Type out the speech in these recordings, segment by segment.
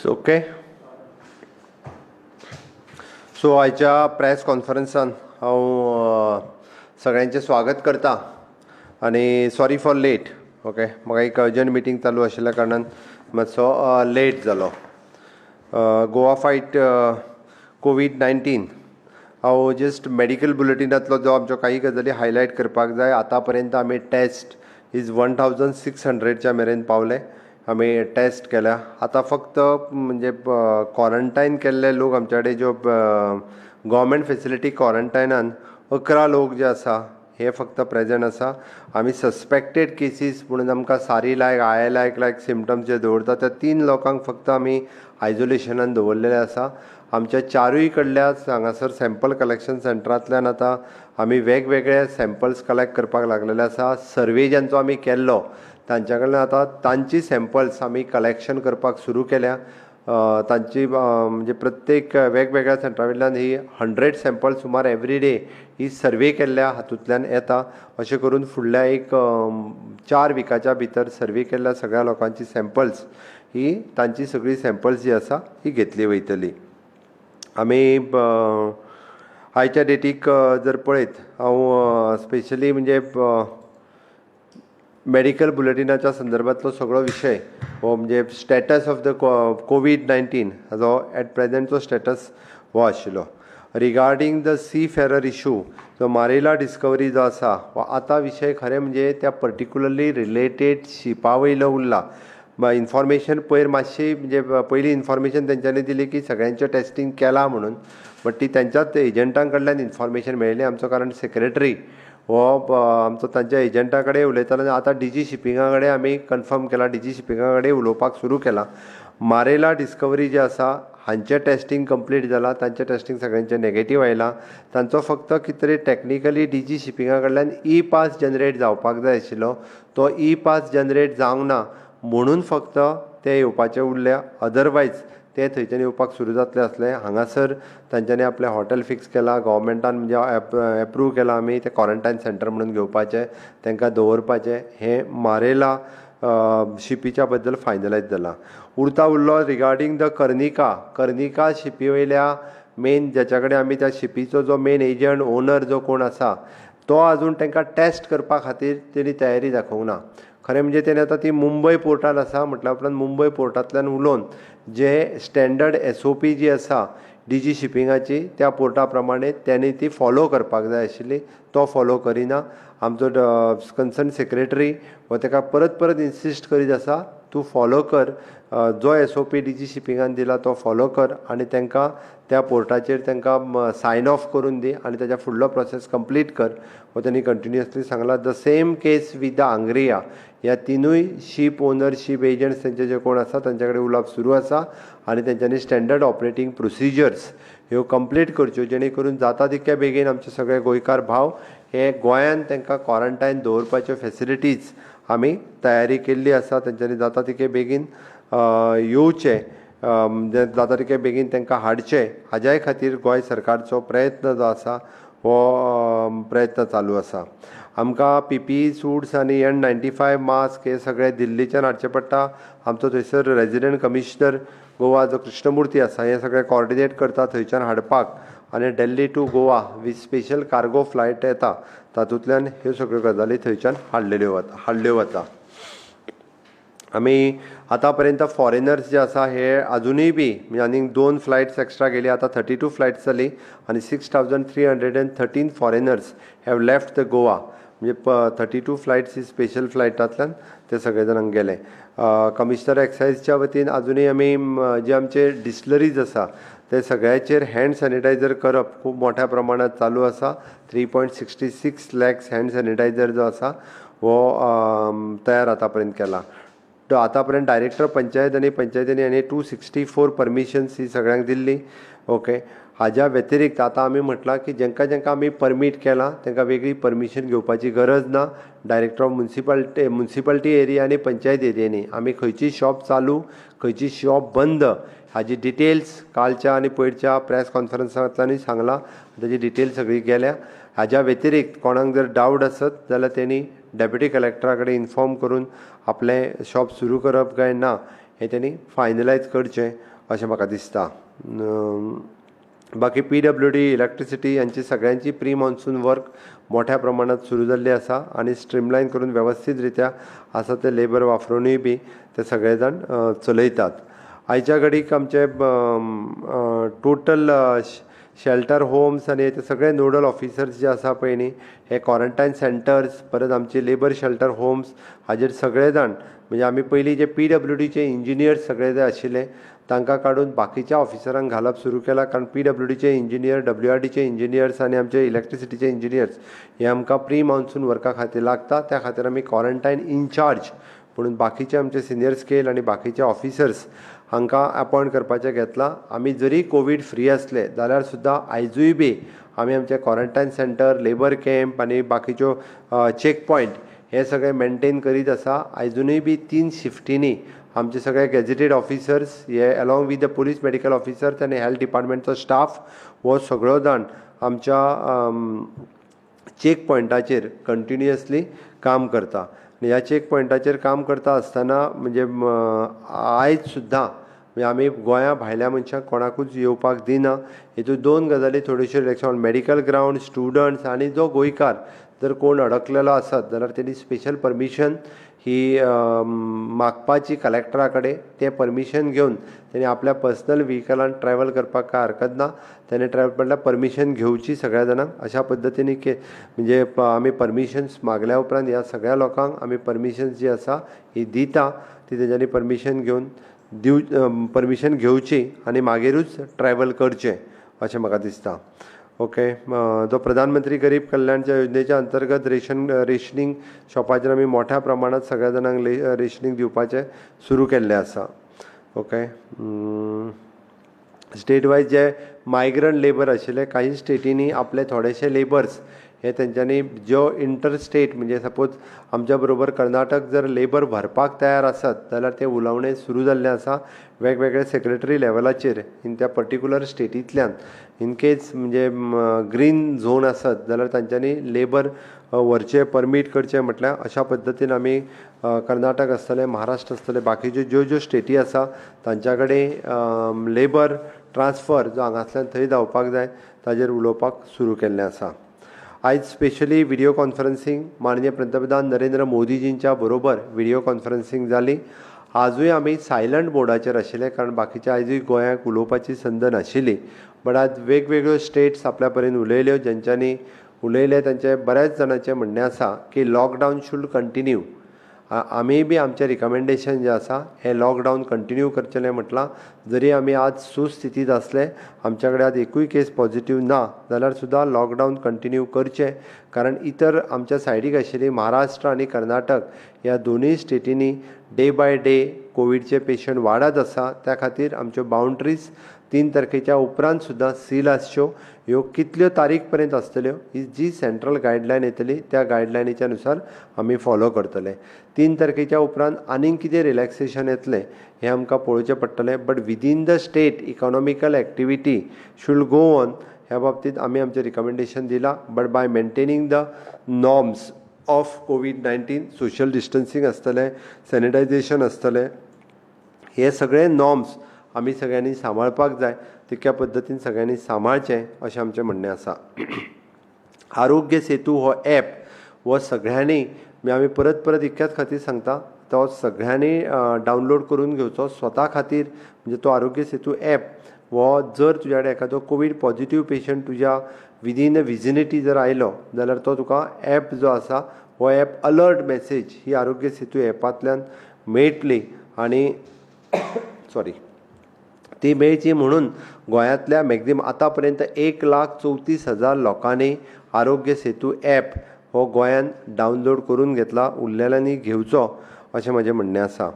So okay, so आयच्या press कॉन्फरन्सान हांव सगळ्यांचें स्वागत करता आनी सॉरी फॉर लेट. ओके, म्हाका एक अर्जंट मिटींग चालू आशिल्ल्या कारणान मातसो लेट जालो. Goa fight Covid 19. हांव जस्ट मेडिकल बुलेटिनांतलो जो आमच्यो काही गजाली हायलायट करपाक जाय. आतां पर्यंत आमी टेस्ट is 1600च्या मेरेन पावले. आमी टेस्ट केल्या. आतां फक्त म्हणजे क्वॉरंटायन केल्ले लोक, आमच्या कडेन ज्यो गव्हर्मेंट फेसिलिटी क्वॉरंटायनान 11 लोक जे आसा, हे फक्त प्रेजंट आसा. आमी सस्पेक्टेड केसीस म्हणून आमकां सारी लायक, I like like symptoms जे दवरता, त्या तीन लोकांक फक्त आमी आयजोलेशनान दवरलेले आसा. आमच्या चारूय कडल्या हांगासर सॅम्पल कलेक्शन सेंटरांतल्यान आतां आमी वेगवेगळे सॅम्पल्स कलेक्ट करपाक लागलेले आसा. सर्वे ज्यांचो आमी केल्लो, तांच्या कडल्यान आतां तांची सॅम्पल्स आमी कलेक्शन करपाक सुरू केल्या. तांची म्हणजे प्रत्येक वेगवेगळ्या सेंटरा वयल्यान ही 100 सॅम्पल सुमार एवरी डे ही सर्वे केल्ल्या हातूंतल्यान येता. अशें करून फुडल्या एक 4 विकाच्या भितर सर्वे केल्ल्या सगळ्या लोकांची सॅम्पल्स ही, तांची सगळी सॅम्पल्स जी आसा, ही घेतली वयतली. आमी आयच्या डेटीक जर पळयत, हांव स्पेशली म्हणजे मेडिकल बुलेटिनाच्या संदर्भातलो सगळो विशय हो, म्हणजे स्टेटस ऑफ the कोवीड 19 हाजो एट प्रेझेंटचो स्टेटस हो आशिल्लो. Regarding the seafarer issue, जो मारेला डिस्कवरी जो आसा, हो आतां विशय खरें म्हणजे त्या पर्टिक्युलरली रिलेटेड शिपा वयलो उरला. इन्फॉर्मेशन पयर मातशी, म्हणजे पयली इन्फॉर्मेशन तेंच्यांनी दिली की सगळ्यांचें टेस्टींग केलां म्हणून, बट ती तेंच्याच एजंटां कडल्यान इन्फॉर्मेशन मेळ्ळी. आमचो कारण सेक्रेटरी हो आमचो तांच्या एजंटा कडेन उलयतालो आनी आतां डीजी शिपिंगा कडेन आमी कन्फर्म केला, डीजी शिपिंगा कडेन उलोवपाक सुरू केलां. मारेला डिस्कवरी जे आसा, हांचें टेस्टींग कंप्लीट जालां. तांचें टेस्टींग सगळ्यांचें नेगेटीव आयलां. तांचो फक्त कितें तरी टॅक्निकली डीजी शिपिंगा कडल्यान ई पास जनरेट जावपाक जाय आशिल्लो. तो ई पास जनरेट जावंक ना म्हणून फक्त ते येवपाचे उरल्या. अदरवायज ते थंयच्यान येवपाक सुरू जातले आसले. हांगासर तांच्यांनी आपलें हॉटेल फिक्स केलां, गोवोरमेंटान म्हणजे एप्रूव केलां. आमी ते क्वॉरंटायन सेंटर म्हणून घेवपाचें, तांकां दवरपाचें, हें मारेला शिपीच्या बद्दल फायनलायज जालां. उरता उरलो रिगार्डींग the Karnika. Karnika शिपी वयल्या मेन ज्याच्या कडेन आमी त्या शिपीचो जो मेन एजंट, ओनर जो कोण आसा, तो आजून तांकां टेस्ट करपा खातीर तेणी तयारी दाखोवंक ना. खरें म्हणजे तेणी आतां ती मुंबय पोर्टान आसा म्हटल्या उपरांत मुंबय पोर्टांतल्यान उलोवन जे स्टँडर्ड एसओपी जी आसा डीजी शिपिंगाची, त्या पोर्टा प्रमाणे तेणी ती फॉलो करपाक जाय आशिल्ली. तो फॉलो करिना. आमचो कन्सर्न सेक्रेटरी हो ताका परत परत इन्सिस्ट करीत आसा, तूं फॉलो कर, जो एसओपी डीजी शिपिंगान दिला तो फॉलो कर आनी तांकां त्या पोर्टाचेर तांकां सायन ऑफ करून दी आनी ताच्या फुडलो प्रोसेस कंप्लीट कर, हो तेणी कंटिन्युअसली सांगला. The same case with the Angriya. ह्या तिनूय शीप ओनर, शीप एजंट्स तेंचे जे कोण आसा, तांचे कडेन उलोवप सुरू आसा आनी तेंच्यांनी स्टँडर्ड ऑपरेटींग प्रोसिजर्स ह्यो कंप्लीट करच्यो, जेणे करून जाता तितक्या बेगीन आमचे सगळे गोंयकार भाव हे गोंयान तांकां क्वॉरंटायन दवरपाच्यो फेसिलिटीज आमी तयारी केल्ली आसा. तेंच्यांनी जाता तितके बेगीन येवचें, जाता तितके बेगीन तांकां हाडचें, हाज्याय खातीर गोंय सरकारचो प्रयत्न जो आसा, हो प्रयत्न चालू आसा. आमकां पीपीई सुट्स आनी एन95 मास्क हे सगळे दिल्लीच्यान हाडचे पडटा. आमचो थंयसर रेजिडंट कमिशनर गोवा जो कृष्णमुर्ती आसा, हे सगळे कॉर्डिनेट करता थंयच्यान हाडपाक आनी Delhi to Goa with special cargo flight येता, तातूंतल्यान ह्यो सगळ्यो गजाली थंयच्यान हाडलेल्यो वता, हाडल्यो वता. आमी आतां पर्यंत फॉरेनर्स जे आसा, हे आजुनूय बी म्हणजे आनीक दोन फ्लायट्स एक्स्ट्रा गेली. आतां 32 फ्लायट्स जाली आनी 6313 foreigners have left the Goa. म्हणजे 32 फ्लायट्स ही स्पेशल फ्लायटांतल्यान ते सगळे जाणांक गेले. कमिशनर एक्सायजच्या वतीन आजुनूय आमी जे आमचे डिस्लरीज आसा, ते सगळ्याचेर हँड सॅनिटायझर करप खूब मोठ्या प्रमाणात चालू आसा. 3.66 lakhs hand sanitizer जो आसा, हो तयार आतां पर्यंत केला. तो आतां पर्यंत डायरेक्टर पंचायत आनी पंचायतींनी हांणी 264 परमिशन्स ही सगळ्यांक दिल्ली. ओके, हाज्या व्यतिरिक्त आतां आमी म्हटलां की जेंकां जेंकां आमी परमीट केलां, तांकां वेगळी परमिशन घेवपाची गरज ना. Director of municipality area आनी पंचायत एरियांनी आमी खंयची शॉप चालू, खंयची शॉप बंद, हाजी डिटेल्स कालच्या आनी पयरच्या प्रेस कॉन्फरन्सांतल्यानूय सांगलां. ताजी डिटेल्स सगळी गेल्या. हाज्या व्यतिरिक्त कोणाक जर डावट आसत जाल्यार तेणी डेप्युटी कलेक्टरा कडेन इन्फॉर्म करून आपलें शॉप सुरू करप काय ना हें तेणी फायनलायज करचें. अशें म्हाका दिसता. बाकी पीडब्ल्यूडी, इलेक्ट्रिसिटी हांची सगळ्यांची प्री मॉन्सून वर्क मोठ्या प्रमाणांत सुरू जाल्ली आसा आनी स्ट्रीमलायन करून वेवस्थीत रित्या आसा ते लेबर वापरुनूय बी ते सगळे जाण चलयतात. आयच्या घडीक आमचे टोटल शेल्टर होम्स आनी ते सगळे नोडल ऑफिसर्स जे आसा पळय न्ही, हे क्वॉरंटायन सेंटर्स, परत आमचे लेबर शेल्टर होम्स हाजेर सगळे जाण, म्हणजे आमी पयलीं जे पीडब्ल्यूडीचे इंजिनियर्स सगळे जे आशिल्ले तांकां काडून बाकीच्या ऑफिसरांक घालप सुरू केला, कारण पीडब्ल्यूडीचे इंजिनियर, डब्ल्यूआरडीचे इंजिनियर्स आनी आमचे इलेक्ट्रिसिटीचे इंजिनियर्स हे आमकां प्री मॉन्सून वर्का खातीर लागता. त्या खातीर आमी क्वॉरंटायन इनचार्ज म्हणून बाकीचे आमचे सिनियर स्केल आनी बाकीचे ऑफिसर्स हांकां अपॉयंट करपाचें घेतलां. आमी जरी कोवीड फ्री आसले जाल्यार सुद्दां आयजूय बी आमी आमचे क्वॉरंटायन सेंटर, लेबर कॅम्प आनी बाकीच्यो चॅक पॉयंट हे सगळे मेनटेन करीत आसा. आयजुनूय बी 3 शिफ्टींनी आमचे सगळे गॅजेटेड ऑफिसर्स हे along with the police medical officers आनी हेल्थ डिपार्टमेंटचो स्टाफ हो सगळो जाण आमच्या चॅक पॉयंटाचेर कंटिन्युअसली काम करता. आनी ह्या चॅक पॉयंटाचेर काम करता आसतना म्हणजे आयज सुद्दां म्हणजे आमी गोंया भायल्या मनशांक कोणाकूच येवपाक दिना. हितून 2 गजाली थोड्योश्यो रिलेक्शन, मेडिकल ग्रावंड, स्टुडंट्स आनी जो गोंयकार जर कोण अडकलेलो आसत जाल्यार तेणी स्पेशल परमिशन ही मागपाची कलेक्टरा कडेन. तें परमिशन घेवन तेणी आपल्या पर्सनल व्हिकलान ट्रॅवल करपाक कांय हरकत ना. तेणे ट्रॅवल म्हटल्यार परमिशन घेवची सगळ्या जाणांक. अशा पद्दतीन म्हणजे आमी परमिशन्स मागल्या उपरांत ह्या सगळ्या लोकांक आमी परमिशन्स जी आसा ही दिता. ती तेंच्यांनी परमिशन घेवन परमिशन घेवची आनी मागीरूच ट्रॅवल करचें अशें म्हाका दिसता. ओके, जो प्रधानमंत्री गरीब कल्याणच्या योजनेच्या अंतर्गत रेशनिंग शॉपाचेर आमी मोठ्या प्रमाणांत सगळ्या जाणांक रेशनिंग दिवपाचें सुरू केल्लें आसा. ओके, स्टेट वायज जे मायग्रंट लेबर आशिल्ले काही स्टेटींनी आपले थोडेशे लेबर्स हे तेंच्यांनी ज्यो इंटर स्टेट, म्हणजे सपोज आमच्या बरोबर कर्नाटक जर लेबर भरपाक तयार आसत जाल्यार तें उलोवणें सुरू जाल्लें आसा वेगवेगळे सेक्रेटरी लेवलाचेर इन त्या पर्टिक्युलर स्टेटींतल्यान. इनकेस म्हणजे ग्रीन झोन आसत जाल्यार तांच्यांनी लेबर व्हरचें, परमीट करचें म्हटल्यार अशा पद्दतीन आमी कर्नाटक आसतलें, महाराष्ट्र आसतलें, बाकीच्यो ज्यो ज्यो स्टेटी आसा तांच्या कडेन लेबर ट्रान्सफर जो हांगासल्यान थंय जावपाक जाय ताजेर उलोवपाक सुरू केल्लें आसा. आयज स्पेशली व्हिडियो कॉन्फरन्सिंग माननीय पंतप्रधान नरेंद्र मोदीजींच्या बरोबर व्हिडियो कॉन्फरन्सिंग जाली. आजूय आमी सायलंट मोडाचेर आशिल्ले कारण बाकीच्या आयजूय गोंयाक उलोवपाची संद नाशिल्ली. बट आज वेगवेगळ्यो स्टेट्स आपल्या पर्यंत उलयल्यो, जेंच्यांनी उलयले तांचे बऱ्याच जाणांचें म्हणणें आसा की लॉकडावन should continue. आमी बी आमचें रिकमेंडेशन जें आसा हें लॉकडावन कंटिन्यू करचेलें म्हटलां. जरी आमी आज सुस्थितींत आसले, आमच्या कडेन आज एकूय केस पॉझिटीव ना जाल्यार सुद्दां लॉकडावन कंटिन्यू करचें, कारण इतर आमच्या सायडीक आशिल्ली महाराष्ट्र आनी कर्नाटक ह्या दोनूय स्टेटींनी डे बाय डे कोविडचे पेशंट वाडत आसा. त्या खातीर आमच्यो बावंड्रीज 3 तारखेच्या उपरांत सुद्दां सील आसच्यो. ह्यो कितल्यो तारीख पर्यंत आसतल्यो ही जी सेंट्रल गायडलायन येतली त्या गायडलायनीच्या नुसार आमी फॉलो करतले. 3 तारखेच्या उपरांत आनीक कितें रिलॅक्सेशन येतलें हें आमकां पळोवचें पडटलें. But within the state economical activity should go on ह्या बाबतींत आमी आमचें रिकमेंडेशन दिलां. But by maintaining the norms of COVID-19, social distancing आसतलें, सॅनिटायझेशन आसतलें, हे सगळे नॉर्म्स आमी सगळ्यांनी सांबाळपाक जाय. तितक्या पद्दतीन सगळ्यांनी सांबाळचें अशें आमचें म्हणणें आसा. आरोग्य सेतू हो एप हो सगळ्यांनी, म्हणजे आमी परत परत इतक्याच खातीर सांगता, तो सगळ्यांनी डावनलोड करून घेवचो स्वता खातीर. म्हणजे तो आरोग्य सेतू एप हो जर तुज्या कडेन एखादो कोवीड पॉझिटीव पेशंट तुज्या विदीन विजिनिटी जर आयलो जाल्यार तो तुका एप जो आसा हो एप अलर्ट मॅसेज ही आरोग्य सेतू एपांतल्यान मेळटली. आनी सॉरी, ती मेळची म्हणून गोंयांतल्या मॅक्झिमम आतां पर्यंत 1,34,000 लोकांनी आरोग्य सेतू एप हो गोंयान डावनलोड करून घेतला. उरलेल्यांनी घेवचो अशें म्हजें म्हणणें आसा.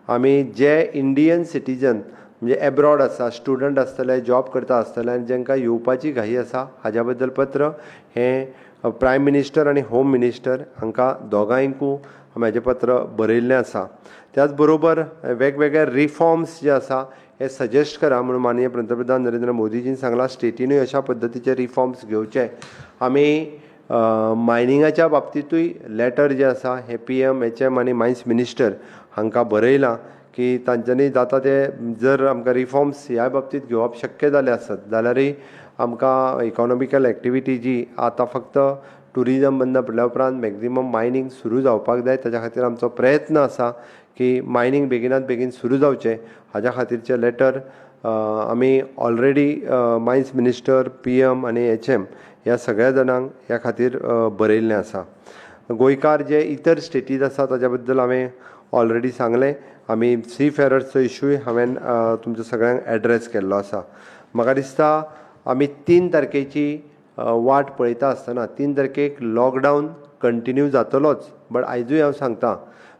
आमी जे इंडियन सिटीजन म्हणजे एब्रॉड आसा, स्टुडंट आसतले, जॉब करता आसतले आनी जांकां येवपाची घाई आसा हाज्या बद्दल पत्र हें प्रायम मिनिस्टर आनी होम मिनिस्टर हांकां दोगांयकूय म्हाजें पत्र बरयल्लें आसा. त्याच बरोबर वेगवेगळे रिफॉर्म्स जे आसा हे सजेस्ट करा म्हणून माननीय पंतप्रधान नरेंद्र मोदीजीन सांगलां. स्टेटीनूय अशा पद्दतीचे रिफॉर्म्स घेवचे. आमी मायनिंगाच्या बाबतींतूय लेटर जे आसा हे पीएम, एचएम आनी मायन्स मिनिस्टर हांकां बरयलां की की तांच्यांनी जाता ते जर आमकां रिफॉर्म्स ह्या बाबतींत घेवप शक्य जालें आसत जाल्यारय आमकां इकॉनॉमिकल एक्टिविटी जी आतां फक्त ट्युरिजम बंद पडल्या उपरांत मॅक्जिमम मायनींग सुरू जावपाक जाय. ताच्या खातीर आमचो प्रयत्न आसा की मायनींग बेगिनात बेगीन सुरू जावचें. हाज्या खातीरचें लेटर आमी ऑलरेडी मायन्स मिनिस्टर, PM आनी HM ह्या सगळ्या जाणांक ह्या खातीर बरयल्लें आसा. गोंयकार जे इतर स्टेटीत आसा ताच्या बद्दल हांवें ऑलरेडी सांगलें. आमी सी फेरर्सचो इशूय हांवें तुमच्या सगळ्यांक एड्रेस केल्लो आसा. म्हाका दिसता आमी 3 तारखेची वाट पळयता आसतना 3 तारखेक लॉकडावन कंटिन्यू जातलोच, बट आयजूय हांव सांगता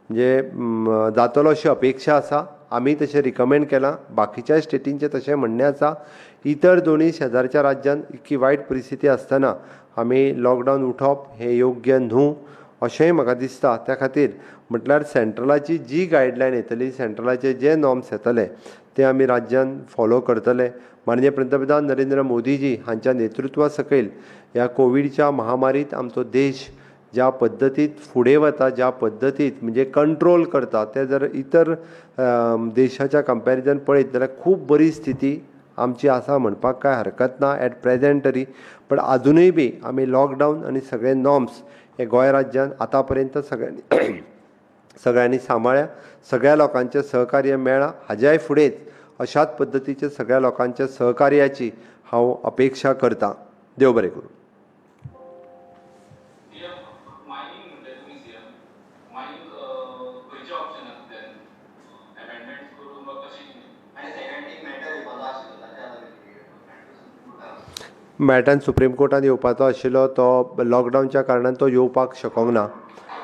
म्हणजे जातलो अशी अपेक्षा आसा. आमी तशें रिकमेंड केलां, बाकीच्या स्टेटींचें तशें म्हणणें आसा. इतर दोनूय शेजारच्या राज्यांत इतकी वायट परिस्थिती आसतना आमी लॉकडावन उठोवप हें योग्य न्हू अशेंय म्हाका दिसता. त्या खातीर म्हटल्यार सेंट्रलाची जी गायडलायन येतली, सेंट्रलाचे जे नॉर्म्स येतले ते आमी राज्यान फॉलो करतले. माननीय पंतप्रधान नरेंद्र मोदीजी हांच्या नेतृत्वा सकयल ह्या कोविडच्या महामारीत आमचो देश ज्या पद्दतीत फुडें वता, ज्या पद्दतीत म्हणजे कंट्रोल करता, ते जर इतर देशाच्या कंपॅरिजन पळयत जाल्यार खूब बरी स्थिती आमची आसा म्हणपाक कांय हरकत ना एट प्रेजेंट तरी. पण आजुनूय बी आमी लॉकडावन आनी सगळे नॉर्म्स हे गोंय राज्यान आतां पर्यंत सगळ्यांनी सांबाळ्ळ्या, सगळ्या लोकांचें सहकार्य मेळ्ळां. हाज्याय फुडेंच अशाच पद्दतीचे सगळ्या लोकांच्या सहकार्याची हांव अपेक्षा करतां. देव बरें करूं. मॅटन सुप्रीम कोर्टान येवपाचो आशिल्लो तो लॉकडावनच्या कारणान तो येवपाक शकोंक ना.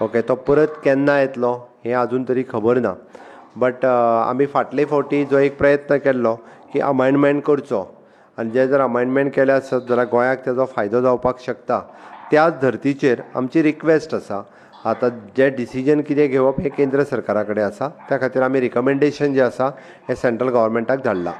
ओके, तो परत केन्ना येतलो हें आजून तरी खबर ना. बट आमी फाटले फावटी जो एक प्रयत्न केल्लो की अमेंडमेंट करचो आनी जे जर अमेंडमेंट केले आसत जाल्यार गोंयाक तेजो फायदो जावपाक शकता. त्याच धर्तीचेर आमची रिक्वेस्ट आसा. आतां जे डिसिजन कितें घेवप हें केंद्र सरकारा कडेन आसा. त्या खातीर आमी रिकमेंडेशन जें आसा हें सेंट्रल गव्हर्मेंटाक धाडलां.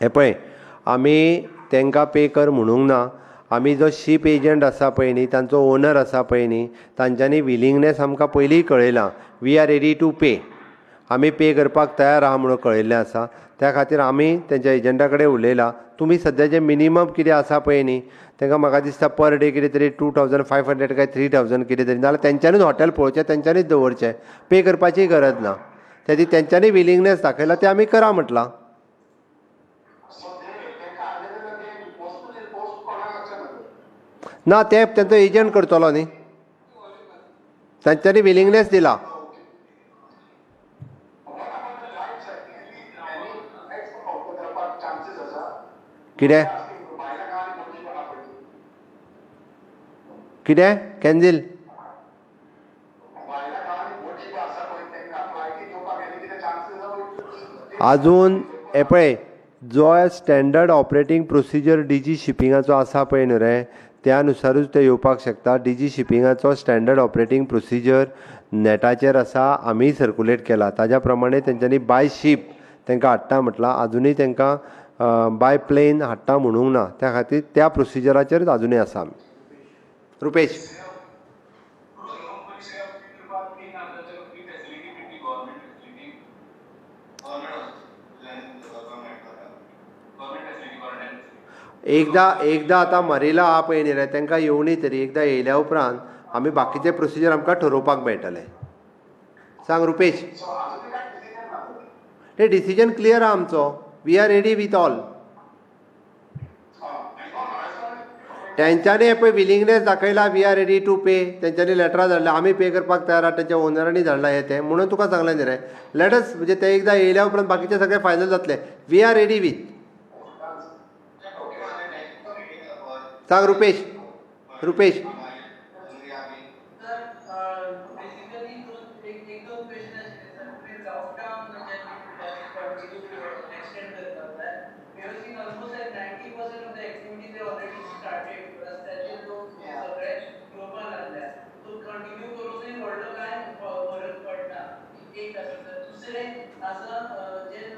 हें पळय, आमी तांकां पे कर म्हणूंक ना. आमी जो शीप एजंट आसा पळय न्ही, तांचो ओनर आसा पळय न्ही, तांच्यांनी विलिंगनेस आमकां पयलीं कळयलां, we are ready to pay, आमी पे करपाक तयार आहा म्हणून कळयल्लें आसा. त्या खातीर आमी तेंच्या एजंटा कडेन उलयलां. तुमी सद्या जें मिनिमम कितें आसा पळय न्ही, तांकां म्हाका दिसता पर डे कितें तरी 2500 काय 3000 कितें तरी, नाजाल्यार तेंच्यांनीच हॉटेल पळोवचें, तेंच्यांनीच दवरचें, पे करपाची गरज ना. तेजी तेंच्यांनी विलिंगनेस दाखयला, तें आमी करा म्हटलां. ना, ते तेंचो एजंट करतलो न्ही, तांच्यांनी विलिंगनेस दिला. कितें कितें कॅन्सील? आजून हें पळय, जो स्टँडर्ड ऑपरेटींग प्रोसिजर डीजी शिपिंगाचो आसा पळय न्हू रे, त्या नुसारूच ते येवपाक शकता. डीजी शिपिंगाचो स्टँडर्ड ऑपरेटींग प्रोसिजर नेटाचेर आसा, आमीय सर्कुलेट केला. ताज्या प्रमाणे तेंच्यांनी बाय शीप तांकां हाडटा म्हटलां, आजुनूय तांकां बाय प्लेन हाडटा म्हणूंक ना. त्या खातीर त्या प्रोसिजराचेरच आजुनूय आसा आमी. रुपेश, एकदां एकदां आतां मरिला आहा पळय न्ही रे, तांकां येवनी तरी एकदां येयल्या उपरांत आमी बाकीचे प्रोसिजर आमकां ठरोवपाक मेळटलें. सांग रुपेश. ते डिसिजन क्लियर आहा आमचो, we are ready with all. तेंच्यांनी पळय विलिंगनेस दाखयला, we are ready to pay. तेंच्यांनी लेटरां धाडल्या, आमी पे करपाक तयार आहा, तेंच्या ओनरांनी धाडला हें तें, म्हणून तुका सांगलें न्ही रे. लेटस म्हणजे ते एकदां येयल्या उपरांत बाकीचे सगळे फायनल जातले. We are ready with. सांग रुपेश. रुपेश, दुसरें आसा जे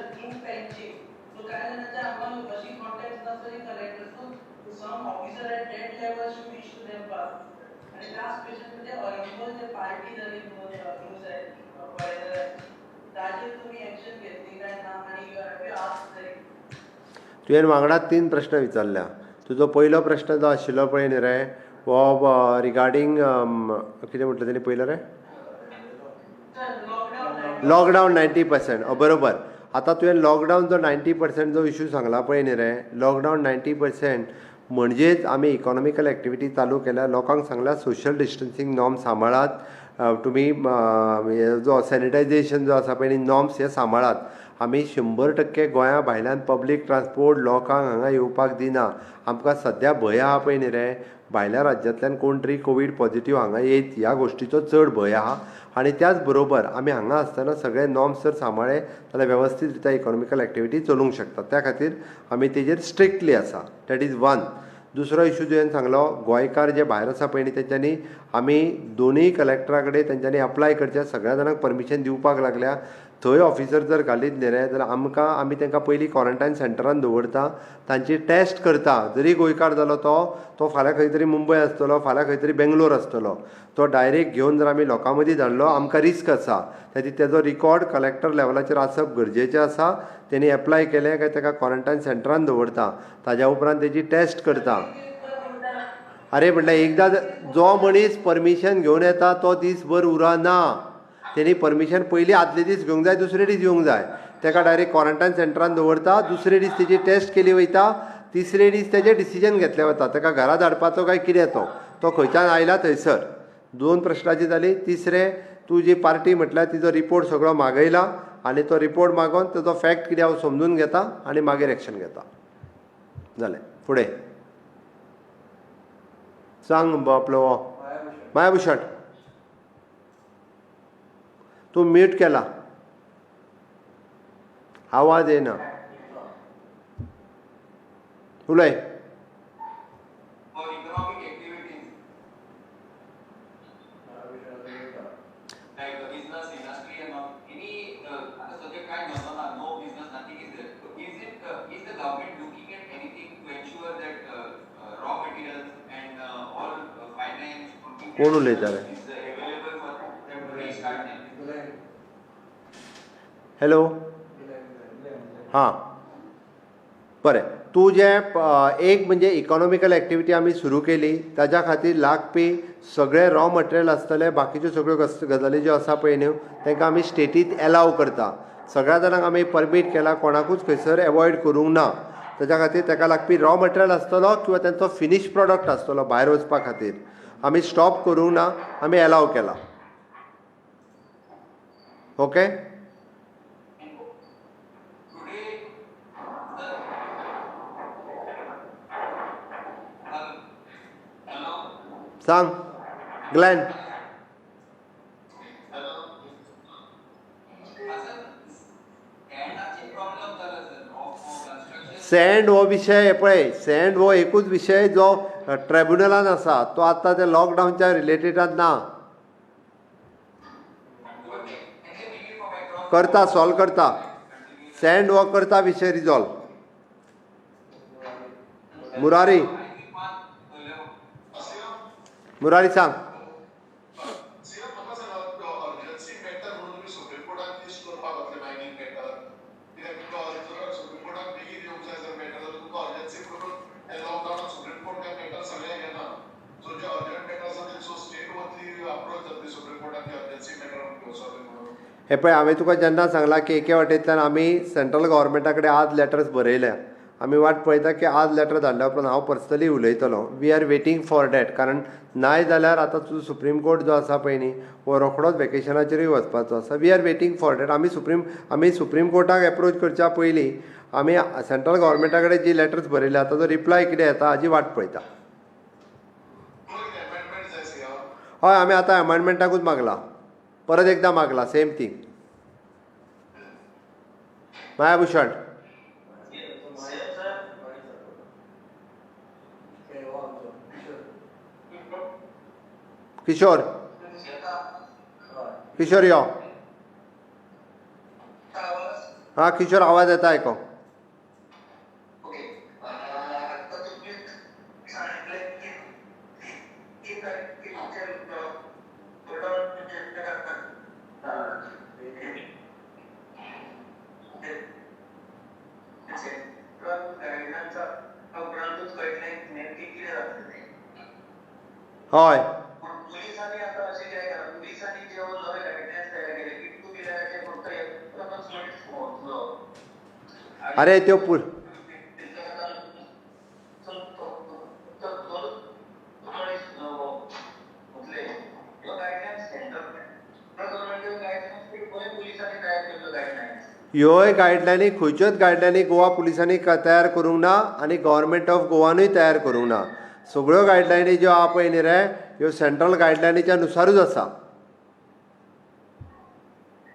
In Panaji. So कांय जाणांचे आमकां अशी कॉन्टेक्ट नासतली collector, so some officer at that level should issue them pass. आनी लास्ट क्वेश्चन म्हणजे अरिंबोल जे पार्टी जाली न्यूज आयली फॉरेनरांची, ताजेर तुमी एक्शन घेतली काय ना आनी you have ask? तुवें वांगडा तीन प्रश्न विचारल्या. तुजो पयलो प्रश्न जो आशिल्लो पळय न्ही रे, हो रिगार्डींग कितें म्हटलें तेणी पयलो रे? लॉकडावन. लॉकडावन 90%, बरोबर. आतां तुवें लॉकडावन जो 90% जो इशू सांगला पळय न्ही रे, लॉकडावन 90% म्हणजेच आमी इकॉनॉमिकल एक्टिविटी चालू केल्या. लोकांक सांगला, सोशल डिस्टन्सींग नॉर्म सांबाळात तुमी, जो सॅनिटायझेशन जो आसा पळय न्ही, नॉर्म्स हे सांबाळात. आमी 100% गोंया भायल्यान पब्लीक ट्रान्सपोर्ट लोकांक हांगा येवपाक दिना. आमकां सद्या भंय आहा पळय न्ही रे, भायल्या राज्यांतल्यान कोण तरी कोवीड पॉझिटीव हांगा येयत ह्या गोश्टीचो चड भंय आहा. आनी त्याच बरोबर आमी हांगा आसतना सगळे नॉर्म्स जर सांबाळ्ळे जाल्यार वेवस्थीत रित्या इकॉनॉमिकल एक्टिविटी चलूंक शकता. त्या खातीर आमी तेजेर स्ट्रिक्टली आसा. That is one. दुसरो इशू तुवें सांगलो, गोंयकार जे भायर आसा पळय न्ही, तेंच्यांनी आमी दोनूय कलेक्टरा कडेन तेंच्यांनी अप्लाय करचें. सगळ्या जाणांक परमिशन दिवपाक लागल्या. थंय ऑफिसर जर घालीत न्ही रे जाल्यार आमकां, आमी तांकां पयलीं क्वॉरंटायन सेंटरान दवरता, तांची टॅस्ट करता. जरी गोंयकार जालो तो, तो फाल्यां खंय तरी मुंबय आसतलो, फाल्यां खंय तरी बेंगलोर आसतलो. तो डायरेक्ट घेवन जर आमी लोकां मदीं धाडलो, आमकां रिस्क आसा. तेजी तेजो रिकॉर्ड कलेक्टर लेवलाचेर आसप गरजेचें आसा. तेणी एप्लाय केलें काय ताका क्वॉरंटायन सेंटरान दवरता, ताज्या उपरांत तेजी टॅस्ट करता. अरे, म्हटल्यार एकदां जो मनीस परमिशन घेवन येता तो दीसभर उरना. तेणी परमिशन पयलीं आदले दीस घेवंक जाय, दुसरे दीस येवंक जाय. ताका डायरेक्ट क्वॉरंटायन सेंटरान दवरता, दुसरे दीस तेजी टेस्ट केली वयता, तिसरे दीस तेजें डिसिजन घेतलें वता, ताका घरा धाडपाचो काय कितें. तो तो खंयच्यान आयला थंयसर. दोन प्रश्नाची जाली. तिसरें, तूं जी पार्टी म्हटल्यार तिजो रिपोर्ट सगळो मागयला आनी तो रिपोर्ट मागोवन तेजो फॅक्ट कितें हांव समजून घेता आनी मागीर एक्शन घेता. जालें. फुडें सांग आपलो मायाभूषण. तूं म्यूट केला, आवाज येना, उलय. For economic activities like the business industry and all, any आता सध्या काय धंदो ना, no business, nothing is there. So is the government looking at anything to ensure that raw materials and all finance कोण उलयता रे? is available for them to restart them? Hello. हां, बरें. तूं जें एक म्हणजे इकॉनॉमिकल एक्टिविटी आमी सुरू केली, ताज्या खातीर लागपी सगळे रॉ मटेरियल आसतले, बाकीच्यो सगळ्यो गजाली ज्यो आसा पळय न्हू, तांकां आमी स्टेटीत एलाव करता. सगळ्या जाणांक आमी परमीट केला, कोणाकूच खंयसर एवॉयड करूंक ना. ताच्या खातीर ताका लागपी रॉ मटेरियल आसतलो किंवा तांचो फिनीश प्रॉडक्ट आसतलो भायर वचपा खातीर, आमी स्टॉप करूंक ना, आमी एलाव केला. ओके. Today, sir, hello, सांग ग्लॅन. हॅलो. हा सर, सँडाची प्रॉब्लेम जाला सर, ऑफ कन्स्ट्रक्शन. सँड हो विशय पळय, सँड हो एकूच विशय जो ट्रायब्युनलान आसा. तो आतां त्या लॉकडावनच्या रिलेटेडान ना. करता, सॉल्व करता. सँड हो करता विशय रिजॉल्व. मुरारी, मुरारी, सांग. सीएम, म्हाका सांगा, अर्जन्सी मॅटर म्हणून तुमी सुप्रीम कोर्टान लिस्ट करपाक घातले मायनींग मॅटर कित्याक? तुमकां जर सुप्रीम कोर्टान बेगीन येवंक जाय जर मॅटर जाल्यार तुमकां अर्जन्सी म्हणून लॉकडावनान सुप्रीम कोर्ट काय मॅटर सगळे घेना. सो जे अर्जंट मॅटर आसा ते, सो स्टेट वतली, अप्रोच जातली सुप्रीम कोर्टान की अर्जन्सी मॅटर म्हणून घेवचो म्हणून. हे पळय, हांवें तुका जेन्ना सांगलां की एके वाटेंतल्यान आमी सेंट्रल गव्हर्मेंटा कडेन आज लेटर्स बरयल्या. आमी वाट पळयता की आज लेटर धाडल्या उपरांत हांव पर्सनली उलयतलो. We are waiting for that, कारण नाय जाल्यार आतां तुजो सुप्रीम कोर्ट जो आसा पळय न्ही, हो रोखडोच वेकेशनाचेरूय वचपाचो आसा. We are waiting for that. आमी सुप्रीम कोर्टाक एप्रोच करच्या पयलीं आमी सेंट्रल गव्हर्मेंटा कडेन जी लेटर्स बरयल्या ताजो रिप्लाय कितें येता हाजी वाट पळयता. तुमकां अमेंडमेंट जाय सीएम? हय, आमी आतां अमेंडमेंटाकूच मागला, परत एकदां मागला same thing. Mayabhushan. Sir. Kishore, Kishore, यो. हां किशोर, आवाज येता, आयको. ओके, आता तुम्ही सांगितलं की तीन तारखेच्या लॉकडाऊन सेंट्रल गाईडलाईनचा उपरांतच कळटलें नेमकें कितें जातलें तें. पूण पुलिसांनी आता अशें कितें केलां, पुलिसांनी जे नवे गायडलायन्स तयार केले की टू व्हिलराचेर फक्त एकच मनीस भोंवतलो. अरे त्यो पुल दोनूच मनीस भोंवतले. ह्यो गायडलायन्स सेंट्रल गव्हर्मेंट गायडलायन्स की गोंय पुलिसांनी तयार केल्ल्यो गायडलायन्स? ह्योय गायडलायनी, खंयच्योच गायडलायनी गोवा पुलिसांनी तयार करूंक ना आनी गव्हर्मेंट ऑफ गोवानूय तयार करूंक ना. सगळ्यो गायडलायनी ज्यो आहा पळय न्ही रे, ह्यो सेंट्रल गायडलायनीच्या नुसारूच आसा.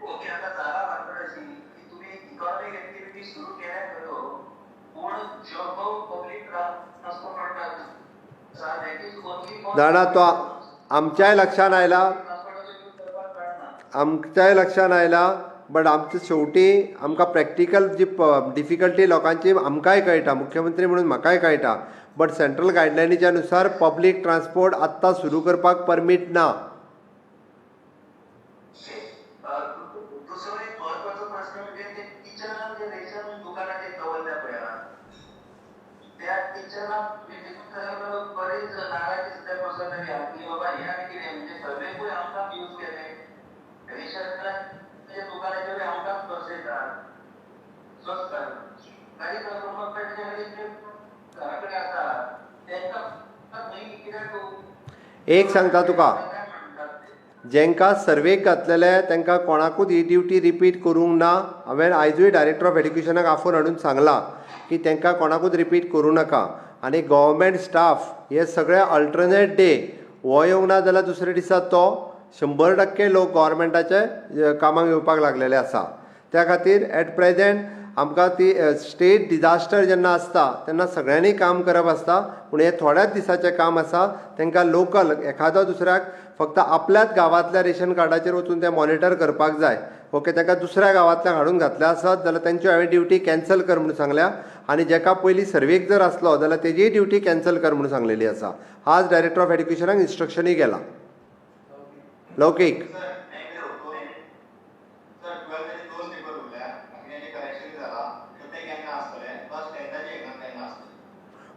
ओके, आता जाला भानगड अशी की तुम्ही इकॉनॉमिक ऍक्टिव्हिटी सुरू केल्या खऱ्यो, पूण जो पब्लीक ट्रान्सपोर्ट आसा, that is only for जाणा, तो आमच्याय लक्षान आयला. ट्रान्सपोर्टाचो यूज करपाक मेळना. आमच्याय लक्षान आयला, बट आमचे शेवटी आमकां प्रॅक्टिकल जी डिफिकल्टी लोकांची आमकांय कळटा, मुख्यमंत्री म्हणून म्हाकाय कळटा, बट सेंट्रल गायडलायनीच्या नुसार पब्लीक ट्रान्सपोर्ट आत्तां सुरू करपाक परमीट ना. दुसरो एक महत्वाचो प्रश्न म्हणजे ते टिचरांक जे रेशन दुकानाचेर दवरल्या पळय, त्या टिचरांक बरेच नाराजी सध्या पसरलेली आहा की बाबा हे आनी कितें, म्हणजे सगळेकूय आमकां यूज केले, रेशनाच्या दुकानाचेरूय आमकांच बसयतात स्वस्त. काही जे घरा कडेन आसा तेंकां न्हय, कित्याक? एक सांगता तुका. काय म्हणटात ते? जेंका सर्वेक घातलेले तांकां कोणाकूच ही ड्युटी रिपीट करूंक ना. हांवें आयजूय डायरेक्टर ऑफ एड्युकेशनाक आफोवन हाडून सांगलां की तांकां कोणाकूच रिपीट करूं नाका. आनी गव्हर्मेंट स्टाफ हे सगळे अल्टरनेट डे, हो येवंक ना जाल्यार दुसऱ्या दिसा तो, 100% लोक गव्हर्मेंटाचे कामाक येवपाक लागलेले आसा. त्या खातीर एट प्रेजेंट आमकां ती स्टेट डिजास्टर जेन्ना आसता तेन्ना सगळ्यांनी काम करप आसता, पूण हें थोड्याच दिसाचें काम आसा. तांकां लोकल एखादो दुसऱ्याक फक्त आपल्याच गांवांतल्या रेशन कार्डाचेर वचून तें मॉनिटर करपाक जाय. ओके, ताका दुसऱ्या गांवांतल्यान हाडून घातले आसत जाल्यार तेंच्यो हांवें ड्युटी कॅन्सल कर म्हणून सांगल्या आनी जेका पयलीं सर्वेक जर आसलो जाल्यार तेजीय ड्युटी कॅन्सल कर म्हणून सांगलेली आसा. आज डायरेक्टर ऑफ एड्युकेशनाक इन्स्ट्रक्शनूय गेला. Laukik. Sir, thank you sir. ट्वेल्थाचे दोन पेपर उरल्या, बाकीच्यांचे करेक्शन जाला, तर ते केन्ना आसतले? प्लस टेंथाची एक्झाम केन्ना आसतली?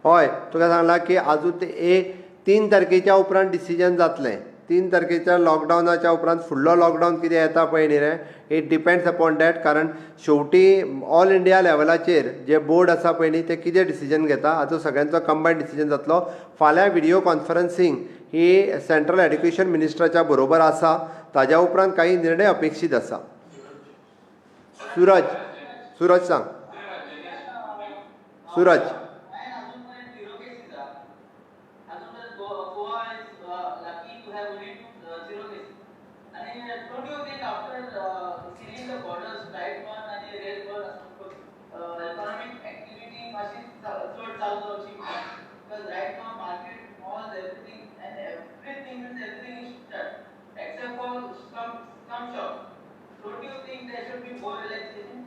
हय, तुका सांगलां की आजून ते एक 3 तारखेच्या उपरांत डिसिजन जातलें. 3 तारखेच्या लॉकडावनाच्या उपरांत फुडलो लॉकडावन कितें येता पळय न्ही रे, it depends upon that, कारण शेवटी ऑल इंडिया लेवलाचेर जे बोर्ड आसा पळय न्ही, ते कितें डिसिजन घेता हाचो सगळ्यांचो कंबायन डिसिजन जातलो. फाल्यां विडियो कॉन्फरन्सींग ही सेंट्रल एड्युकेशन मिनिस्टराच्या बरोबर आसा. ताज्या उपरांत काही निर्णय अपेक्षीत आसा. सुरज, सुरज, सांग सुरज. And अजूनपर्यंत झिरो केसेस आहा. अजूनपर्यंत Goa is lucky to have only zero cases. आणि don't you think after sealing the borders, flight बंद आणि रेल बंद, इकॉनॉमिक ऍक्टिव्हिटी मातशी चड चालू जावची? Because right now market, malls, everything and everything means everything is shut except for some shop. Don't you think there should be more relaxation?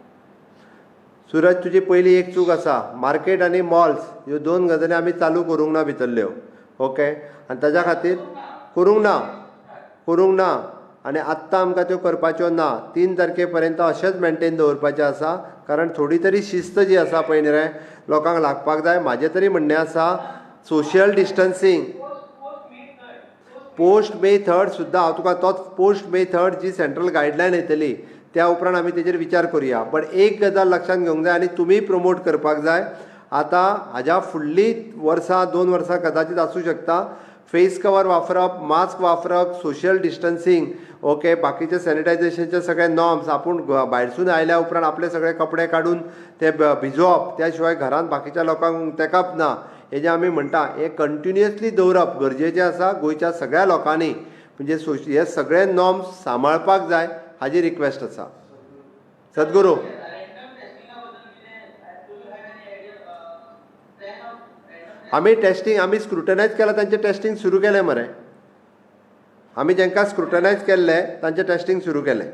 Suraj, तुजी पयली एक चूक आसा. मार्केट आनी मॉल्स ह्यो दोन गजाली आमी चालू करूंक ना भितरल्यो. ओके, आनी ताज्या खातीर करूंक ना, करूंक ना आनी आत्तां आमकां त्यो करपाच्यो ना. 3 तारखे पर्यंत अशेंच मेनटेन दवरपाचें आसा, कारण थोडी तरी शिस्त जी आसा पळय न्ही रे, लोकांक लागपाक जाय. म्हाजें तरी म्हणणें आसा, social distancing Post May 3rd. Post May 3rd सुद्दां हांव तुका तोच, पोस्ट मे थर्ड जी सेंट्रल गायडलायन येतली त्या उपरांत आमी तेजेर विचार करुया. बट एक गजाल लक्षांत घेवंक जाय आनी तुमी प्रमोट करपाक जाय. आतां हाज्या फुडली वर्सां 2 वर्सां कदाचीत आसूं शकता, फेस कवर वापरप, मास्क वापरप, सोशल डिस्टन्सींग, ओके, बाकीचे सॅनिटायझेशनचे सगळे नॉर्म्स, आपूण भायरसून आयल्या उपरांत आपले सगळे कपडे काडून ते भिजोवप, त्या शिवाय घरांत बाकीच्या लोकांक तेकप ना, हे जे आमी म्हणटा हे कंटिन्युअसली दवरप गरजेचें आसा गोंयच्या सगळ्या लोकांनी. म्हणजे हे सगळे नॉर्म्स सांबाळपाक जाय, हाजी रिक्वेस्ट आसा. सद्गुरू. रँडम टेस्टिंगा बद्दल कितें, do you have any idea, plan of random? आमी टेस्टिंग, आमी स्क्रुटनायज केलां, तांचें टेस्टिंग सुरू केलें मरे. आमी जांकां स्क्रुटनायज केल्ले तांचें टेस्टिंग सुरू केलें.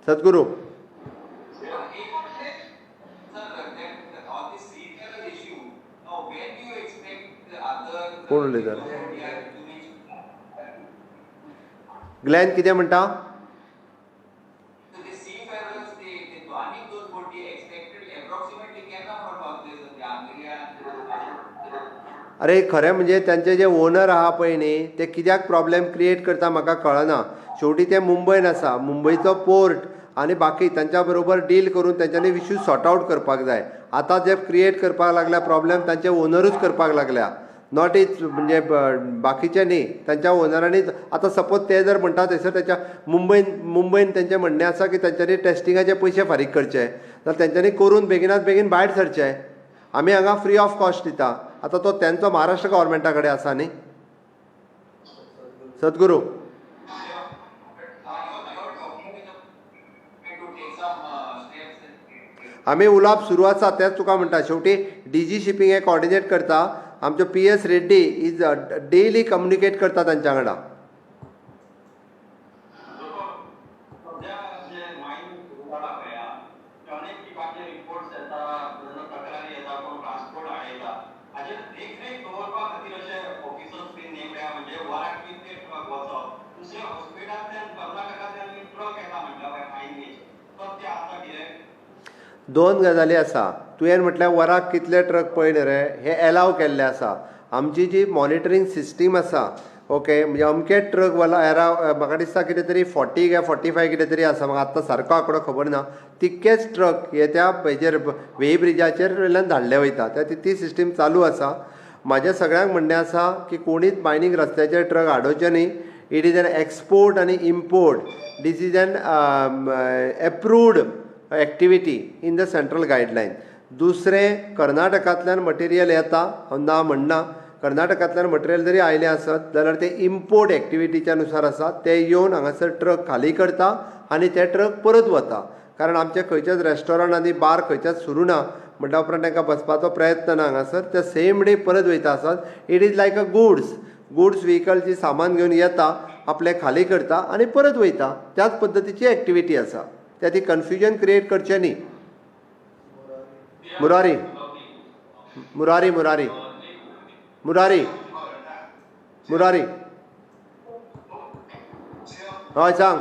सद्गुरू. सर. कोण उलयता? ग्लॅन कितें म्हणटा? ते सी फेरर्स ते आनीक दोन बोटी एक्सपेक्टेड एप्रॉक्सिमेटली केन्ना पावतले सर ते आंद्रिया? अरे खरें म्हणजे तांचे जे ओनर आहा पळय न्ही, ते कित्याक प्रॉब्लेम क्रिएट करता म्हाका कळना. शेवटी ते मुंबयन आसा, मुंबयचो पोर्ट आनी बाकी तांच्या बरोबर डील करून तांच्यांनी इशू सॉर्ट आवट करपाक जाय. आतां जे क्रिएट करपाक लागल्या प्रॉब्लेम तांचे ओनरूच करपाक लागल्या, not is म्हणजे बाकीचे न्ही. तांच्या ओनरांनी आतां सपोज ते जर म्हणटा थंयसर ताच्या मुंबयन तेंचें म्हणणें आसा की तांच्यांनी टेस्टिंगाचे पयशे फारीक करचे, जाल्यार तेंच्यांनी करून बेगिनात बेगीन भायर सरचे. आमी हांगा फ्री ऑफ कॉस्ट दिता. आतां तो तेंचो महाराष्ट्र गव्हर्मेंटा कडेन आसा न्ही. सद्गुरू, आमी उलोवप सुरू आसा, तेंच तुका म्हणटा. शेवटी डी जी शिपींग हे कॉर्डिनेट करता. आमचो P S Reddy is daily communicate करता तांच्या वांगडा. सध्या जे मायन सुरू जाला पळय, अनेक टिपाचे रिपोर्ट्स येता, तक्रारी येता, कोण ट्रान्सपोर्ट आडयता. हाजेर देखरेख दवरपा खातीर अशे ऑफिसर्स बीन नेमल्या? म्हणजे वराक कितले ट्रक वचप, दुसऱ्या हॉस्पिटलांतल्यान कर्नाटकांतल्यान बीन ट्रक येता म्हणटा पळय मायनीचे, तर ते आसा डिरेक्ट? दोन गजाली आसा. तुवें म्हटल्यार वराक कितले ट्रक पळय न्ही रे, हे एलाव केल्ले आसा. आमची जी मॉनिटरींग सिस्टीम आसा, ओके, म्हणजे अमके ट्रक वाला एराव म्हाका दिसता कितें तरी 40 काय 45 कितें तरी आसा, म्हाका आत्तां सारको आंकडो खबर ना. तितकेच ट्रक हे त्या हेजेर वेई ब्रिजाचेर वयल्यान धाडले वयता. त्या ती सिस्टीम चालू आसा. म्हाजें सगळ्यांक म्हणणें आसा की कोणीच मायनींग रस्त्याचेर ट्रक हाडोवचे न्ही. It is an export आनी import, this is an approved activity in the central guideline. दुसरें, कर्नाटकांतल्यान मटेरियल येता, हांव ना म्हणना. कर्नाटकांतल्यान मटेरियल जरी आयलें आसत जाल्यार ते इम्पोर्ट एक्टिविटीच्या नुसार आसा. ते येवन हांगासर ट्रक खाली करता आनी ते ट्रक परत वता. कारण आमचे खंयच्याच रेस्टॉरंट आनी बार खंयच्याच सुरू ना म्हणटा उपरांत तांकां बसपाचो प्रयत्न ना हांगासर. ते सेम डे परत वयता आसत. It is like a goods vehicle जी सामान घेवन येता, आपलें खाली करता आनी परत वयता. त्याच पद्दतीची एक्टिविटी आसा. त्या ती कन्फ्युजन क्रिएट करचें न्ही. मुरारी, मुरारी, मुरारी, मुरारी, मुरारी, हय सांग.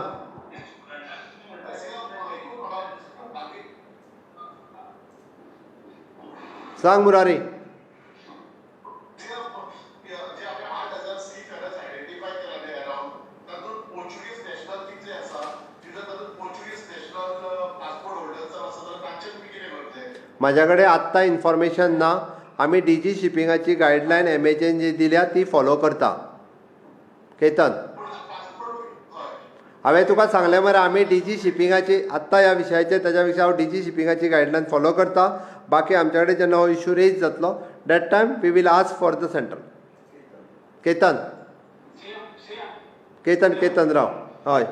सांग मुरारी. जे आमी 8000 सी फेरर्स आयडेंटिफाय केला अराउंड, तातूंत पोर्चुगीज नॅशनल कितले आसा? जर तातूंत पोर्चुगीज नॅशनल पासपोर्ट होल्डर्स जर आसा जाल्यार तांचें तुमी कितें करतले? म्हाज्या कडेन आत्तां इन्फॉर्मेशन ना. आमी डी जी शिपिंगाची गायडलायन एमएचएन जी दिल्या ती फॉलो करता. केतन, पूण पासपोर्ट, हय. हांवें तुका सांगलें मरे, आमी डी जी शिपिंगाची आत्तां ह्या विशयाचेर ताच्या विशय हांव डी जी शिपिंगाची गायडलायन फॉलो करता. बाकी आमच्या कडेन जेन्ना हो इशू रेज जातलो, that time we will ask for the central. Ketan, Ketan, Ketan राव. हय.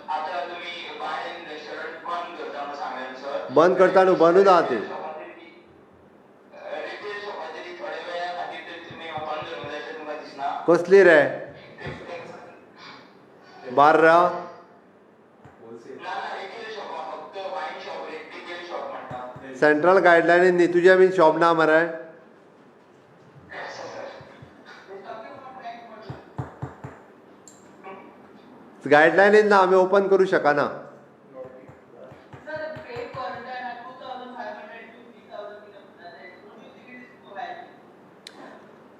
आता तुम्ही बार अँड रेस्टॉरंट बंद करता म्हणून सांगलें सर. बंद करता न्हू, बंदूच आहा ती. रिटेल शॉपां तरी थोड्या वेळा खातीर तरी तुमी ओपन करूंक जाय अशें तुमकां दिसना? कसली रे बार्रा? ना ना, रिटेल शॉपां, फक्त वायन शॉप, रिटेल शॉप म्हणटा. सेंट्रल गायडलायनीन न्ही. तुजें बीन शॉप ना मरे? सर. गायडलायनीन ना, आमी ओपन करूं शकना. Sir, paid quarantine at 2500 to 3000 कितें. Don't you think it is too high?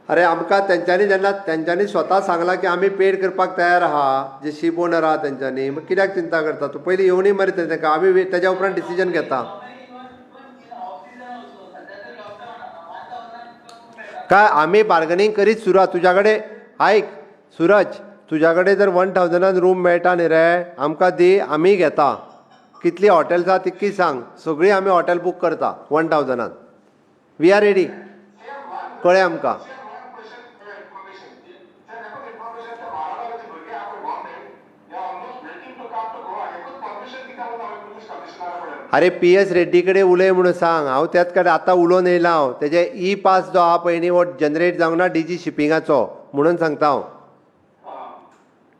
अरे आमकां तेंच्यांनी जेन्ना तेंच्यांनी स्वता सांगलां की आमी पेड करपाक तयार आहा, जे शीप ओनर आहा तेंच्यांनी, मग कित्याक चिंता करता तूं? पयलीं येवनी मरे ते तांकां, आमी तेज्या उपरांत डिसिजन घेता. Even in off season also, सध्या तर लॉकडाऊन आहा, 1000 मेळटा. काय आमी बार्गनींग करीत सुरू आहा. तुज्या कडेन, आयक सुरज, तुज्या कडेन जर 1000न रूम मेळटा न्ही रे, आमकां दी, आमी घेता. कितली हॉटेल्स आहा तितकी सांग, सगळीं आमी हॉटेल बूक करता 1000न. We are ready, कळ्ळें आमकां. Sir, one question for information. Sir, एकूच information, त्या माराणाचे भुरगे आहा पळय government, they are almost waiting to come to Goa. एकूच परमिशन दिता म्हणून हांवें पुलीस कमिशनरा कडेन. अरे पी एस रेड्डी कडेन उलय म्हणून सांग. हांव त्याच कडेन आतां उलोवन येयला हांव. तेजे ई पास जो आहा पळय न्ही, हो जनरेट जावंक ना डी जी शिपिंगाचो म्हणून सांगता हांव.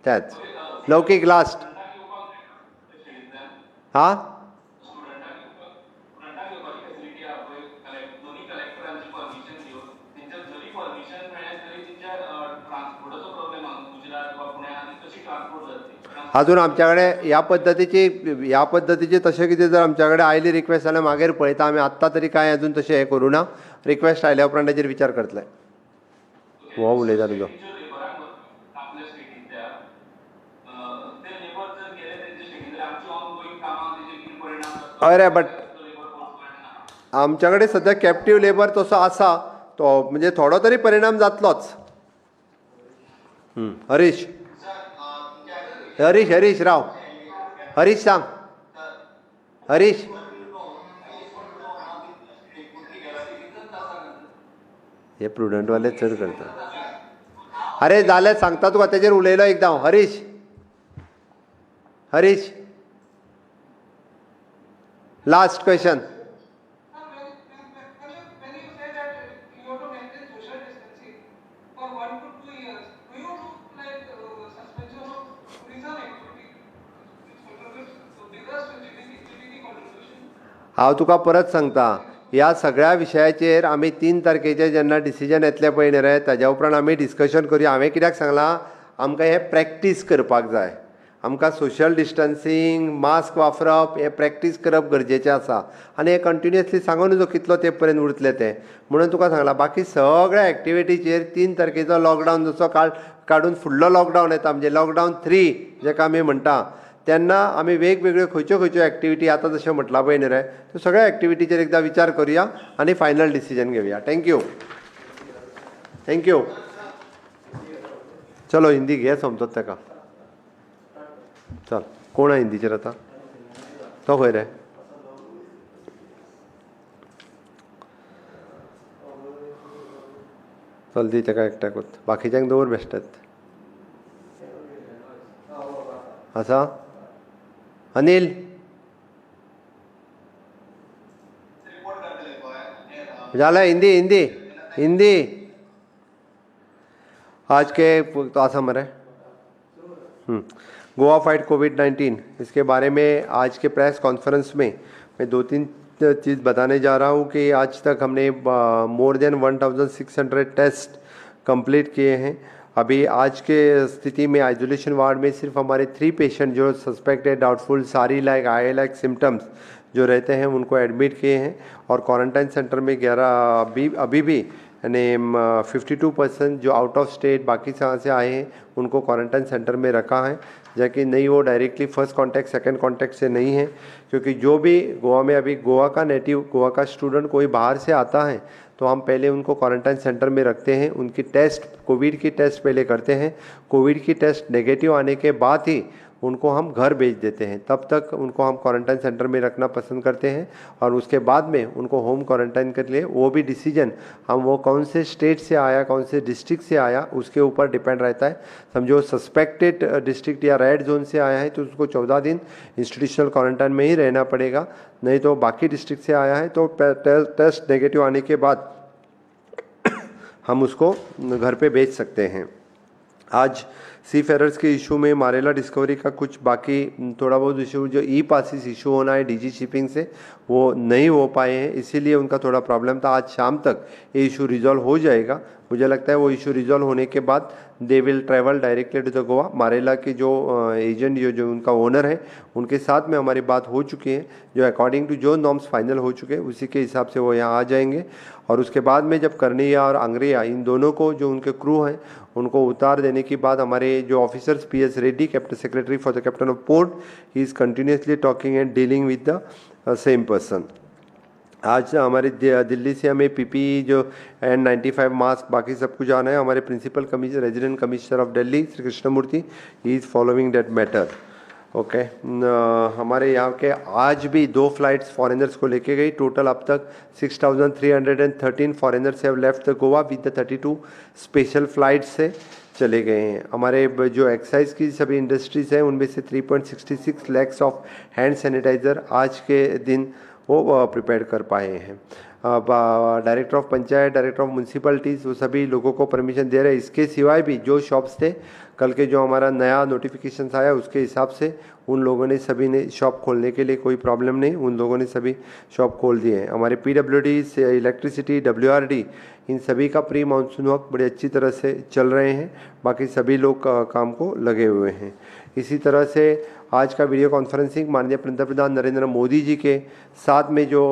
त्याच लौकीक लास्ट हा. अजून आमच्या कडेन ह्या पद्दतीची तशें कितें जर आमच्या कडेन आयली रिक्वेस्ट जाल्यार मागीर पळयता आमी. आत्तां तरी कांय अजून तशें हें करूं ना. रिक्वेस्ट आयल्या उपरांत ताजेर विचार करतले. हो उलयता तुजो. हय रे, बट आमच्या कडेन सद्या कॅप्टीव लेबर तसो आसा, तो म्हणजे थोडो तरी परिणाम जातलोच. हरीश हरीश हरीश राव, हरीश सांग. हरीश हे प्रुडंटवाले चड करता. अरे जाल्यार सांगता तुका, तेजेर उलयलो एकदां. Harish Harish last question. हांव तुका परत सांगता, ह्या सगळ्या विशयाचेर आमी 3 तारखेचेर जेन्ना डिसिजन येतलें पळय न्ही रे, ताज्या उपरांत आमी डिस्कशन करुया. हांवें कित्याक सांगलां, आमकां हें प्रॅक्टीस करपाक जाय. आमकां सोशल डिस्टन्सींग, मास्क वापरप हें प्रॅक्टीस करप गरजेचें आसा. आनी हें कंटिन्युअसली सांगू नजो कितलो तेंप पर्यंत उरतलें तें, म्हणून तुका सांगलां. बाकी सगळ्या एक्टिविटीचेर 3 तारखेचो लॉकडावन जसो काडून फुडलो लॉकडावन येता, म्हणजे लॉकडावन 3 जेका आमी म्हणटा, तेन्ना आमी वेगवेगळ्यो खंयच्यो खंयच्यो एक्टिविटी आतां जशें म्हटलां पळय न्ही रे, त्यो सगळ्या एक्टिविटीचेर एकदां विचार करुया आनी फायनल डिसिजन घेवया. Thank you thank you. चलो हिंदी घे समजत ताका. चल कोण आहा हिंदीचेर आतां? तो खंय रे? चल दी ताका एकट्याकूच, बाकीच्यांक दवर बेश्टेच. आसा अनिल? जालें. हिंदी हिंदी हिंदी आज के तो आसा मरे. गोवा फाइट कोविड-19 इसके बारे में आज के प्रेस कॉन्फ्रेंस में मैं 2-3 चीज़ बताने जा रहा हूँ कि आज तक हमने मोर देन 1600 टेस्ट कंप्लीट किए हैं। अभी आज के स्थिति में आइसोलेशन वार्ड में सिर्फ हमारे 3 पेशेंट जो suspected, doubtful, sorry like I like symptoms जो रहते हैं उनको एडमिट किए हैं और क्वारंटाइन सेंटर में 11 अभी भी यानी 52% जो आउट ऑफ स्टेट बाकी जहाँ से आए हैं उनको क्वारंटाइन सेंटर में रखा है, जबकि नहीं वो directly first contact second contact से नहीं है, क्योंकि जो भी गोवा में अभी गोवा का नेटिव, गोवा का स्टूडेंट कोई बाहर से आता है तो हम पहले उनको क्वारंटाइन सेंटर में रखते हैं, उनकी टेस्ट, कोविड की टेस्ट पहले करते हैं, कोविड की टेस्ट नेगेटिव आने के बाद ही उनको हम घर भेज देते हैं, तब तक उनको हम क्वारंटाइन सेंटर में रखना पसंद करते हैं और उसके बाद में उनको होम क्वारंटाइन के लिए वो भी डिसीजन हम वो कौन से स्टेट से आया, कौन से डिस्ट्रिक्ट से आया उसके ऊपर डिपेंड रहता है। समझो सस्पेक्टेड डिस्ट्रिक्ट या रेड जोन से आया है तो उसको 14 दिन इंस्टीट्यूशनल क्वारंटाइन में ही रहना पड़ेगा, नहीं तो बाकी डिस्ट्रिक्ट से आया है तो टेस्ट नेगेटिव आने के बाद हम उसको घर पर भेज सकते हैं। आज सी फेरर्स के इशू में मारेला डिस्कवरी का कुछ बाकी थोड़ा बहुत इशू जो ई पासिस इशू होना है डीजी शिपिंग से वो नहीं हो पाए हैं, इसीलिए उनका थोड़ा प्रॉब्लम था। आज शाम तक ये इशू रिजॉल्व हो जाएगा, मुझे लगता है। वो इशू रिजॉल्व होने के बाद they will travel directly to the Goa. Marella K जो एजेंट जो उनका ओनर है उनके साथ में हमारी बात हो चुकी है, जो अकॉर्डिंग टू जो नॉर्म्स फाइनल हो चुके हैं उसी के हिसाब से वो यहाँ आ जाएंगे। और उसके बाद में जब करनिया और आंग्रिया इन दोनों को जो उनके क्रू हैं उनको उतार देने के बाद हमारे जो officers P S Reddy, captain secretary for the captain of port, he is continuously talking and dealing with the same person. आज हमारे दिल्ली से हमें पीपीई जो N95 mask बाकी सब कुछ आना है। हमारे principal commissioner, resident commissioner of Delhi Shri Krishnamurthy, he is following that matter. Okay, हमारे यहाँ के आज भी 2 फ्लाइट्स फॉरेनर्स को लेके गई। टोटल अब तक 6313 foreigners have left the Goa with the 32 special flight से चले गए हैं। हमारे जो एक्साइज की सभी इंडस्ट्रीज़ हैं उनमें से 3.66 लाख ऑफ हैंड सैनिटाइज़र आज के दिन वो प्रिपेयर कर पाए हैं। Director of panchayat, director of municipalities, वो सभी लोगों को परमिशन दे रहे हैं। इसके सिवाय भी जो शॉप्स थे, कल के जो हमारा नया नोटिफिकेशन आया उसके हिसाब से उन लोगों ने सभी ने शॉप खोलने के लिए कोई प्रॉब्लम नहीं, उन लोगों ने सभी शॉप खोल दिए हैं। हमारे पीडब्ल्यूडी, इलेक्ट्रिसिटी, डब्ल्यूआरडी, इन सभी का प्री मानसून वर्क बड़ी अच्छी तरह से चल रहे हैं। बाकी सभी लोग काम को लगे हुए हैं। इसी तरह से आज का वीडियो कॉन्फ्रेंसिंग माननीय पंतप्रधान नरेंद्र मोदी जी के साथ में जो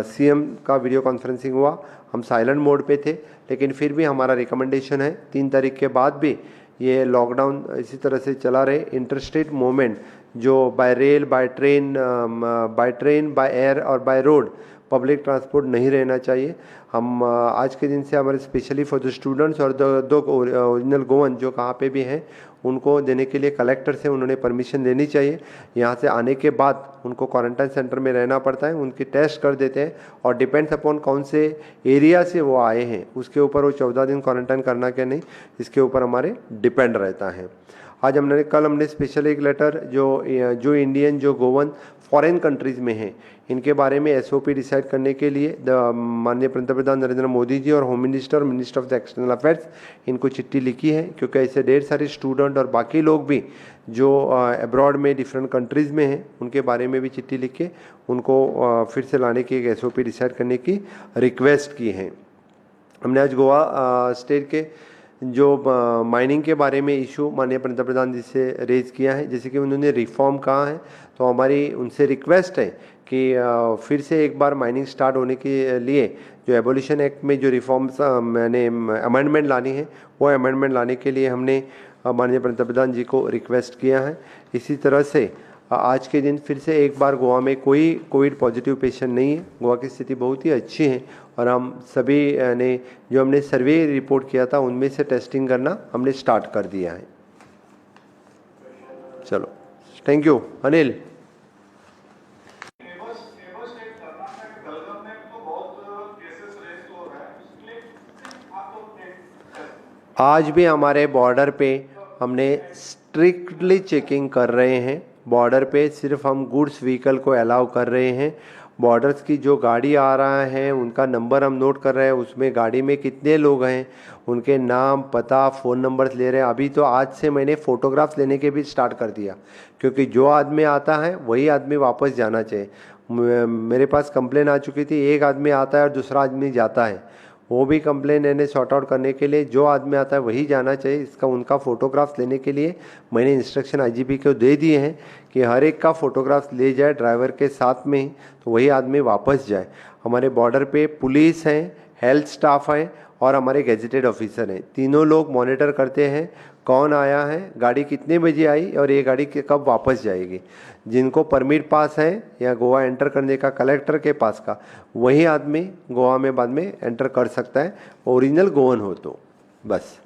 सीएम का वीडियो कॉन्फ्रेंसिंग हुआ, हम साइलेंट मोड पे थे, लेकिन फिर भी हमारा रिकमेंडेशन है 3 तारीख के बाद भी ये लॉकडाउन इसी तरह से चला रहे। इंटरस्टेट मूवमेंट जो by rail, by train, by air Aur by road public transport नहीं रहना चाहिए। हम आज के दिन से हमारे specially for the students Aur the original Goan जो कहाँ पे भी हैं उनको देने के लिए कलेक्टर से उन्होंने परमिशन लेनी चाहिए। यहाँ से आने के बाद उनको क्वारंटाइन सेंटर में रहना पड़ता है, उनकी टेस्ट कर देते हैं और डिपेंड्स अपॉन कौन से एरिया से वो आए हैं उसके ऊपर वो 14 दिन क्वारंटाइन करना क्या नहीं, इसके ऊपर हमारे डिपेंड रहता है। आज हमने कल हमने स्पेशल एक लेटर जो इंडियन जो गोवन फॉरेन कंट्रीज़ में हैं इनके बारे में एसओपी डिसाइड करने के लिए माननीय पंतप्रधान नरेंद्र मोदी जी और होम मिनिस्टर और minister of the external affairs इनको चिट्ठी लिखी है, क्योंकि ऐसे ढेर सारे स्टूडेंट और बाकी लोग भी जो अब्रॉड में डिफरेंट कंट्रीज़ में हैं उनके बारे में भी चिट्ठी लिख के उनको फिर से लाने की एक एसओपी डिसाइड करने की रिक्वेस्ट की है। हमने आज गोवा स्टेट के जो माइनिंग के बारे में इशू माननीय पंतप्रधान जी से रेज किया है, जैसे कि उन्होंने रिफॉर्म कहा है, तो हमारी उनसे रिक्वेस्ट है कि फिर से एक बार माइनिंग स्टार्ट होने के लिए जो एबोलिशन एक्ट में जो रिफॉर्म्स मैंने अमेंडमेंट लानी है, वो अमेंडमेंट लाने के लिए हमने माननीय पंतप्रधान जी को रिक्वेस्ट किया है। इसी तरह से आज के दिन फिर से एक बार गोवा में कोई कोविड पॉजिटिव पेशेंट नहीं है। गोवा की स्थिति बहुत ही अच्छी है और हम सभी ने जो हमने सर्वे रिपोर्ट किया था उनमें से टेस्टिंग करना हमने स्टार्ट कर दिया है। चलो, thank you Anil. Neighbour state Karnataka Belgaum में तो बहुत केसेस रेज हो रहा है, उसके लिए आपको आज भी हमारे बॉर्डर पे हमने स्ट्रिक्टली चेकिंग कर रहे हैं। बॉर्डर पे सिर्फ हम गुड्स व्हीकल को अलाउ कर रहे हैं। बॉर्डर्स की जो गाड़ी आ रहा है उनका नंबर हम नोट कर रहे हैं, उसमें गाड़ी में कितने लोग हैं उनके नाम, पता, फ़ोन नंबर्स ले रहे हैं। अभी तो आज से मैंने फ़ोटोग्राफ्स लेने के भी स्टार्ट कर दिया, क्योंकि जो आदमी आता है वही आदमी वापस जाना चाहिए। मेरे पास कंप्लेन आ चुकी थी, एक आदमी आता है और दूसरा आदमी जाता है, वो भी कंप्लेन मैंने सॉर्ट आउट करने के लिए जो आदमी आता है वही जाना चाहिए, इसका उनका फ़ोटोग्राफ्स लेने के लिए मैंने इंस्ट्रक्शन आईजीपी को दे दिए हैं कि हर एक का फ़ोटोग्राफ्स ले जाए ड्राइवर के साथ में ही, तो वही आदमी वापस जाए। हमारे बॉर्डर पे पुलिस है, हेल्थ स्टाफ है और हमारे गैजेटेड ऑफिसर हैं, तीनों लोग मॉनिटर करते हैं कौन आया है, गाड़ी कितने बजे आई और ये गाड़ी कब वापस जाएगी। जिनको परमिट पास है या गोवा एंटर करने का कलेक्टर के पास का, वही आदमी गोवा में बाद में एंटर कर सकता है, ओरिजिनल गोवन हो तो बस।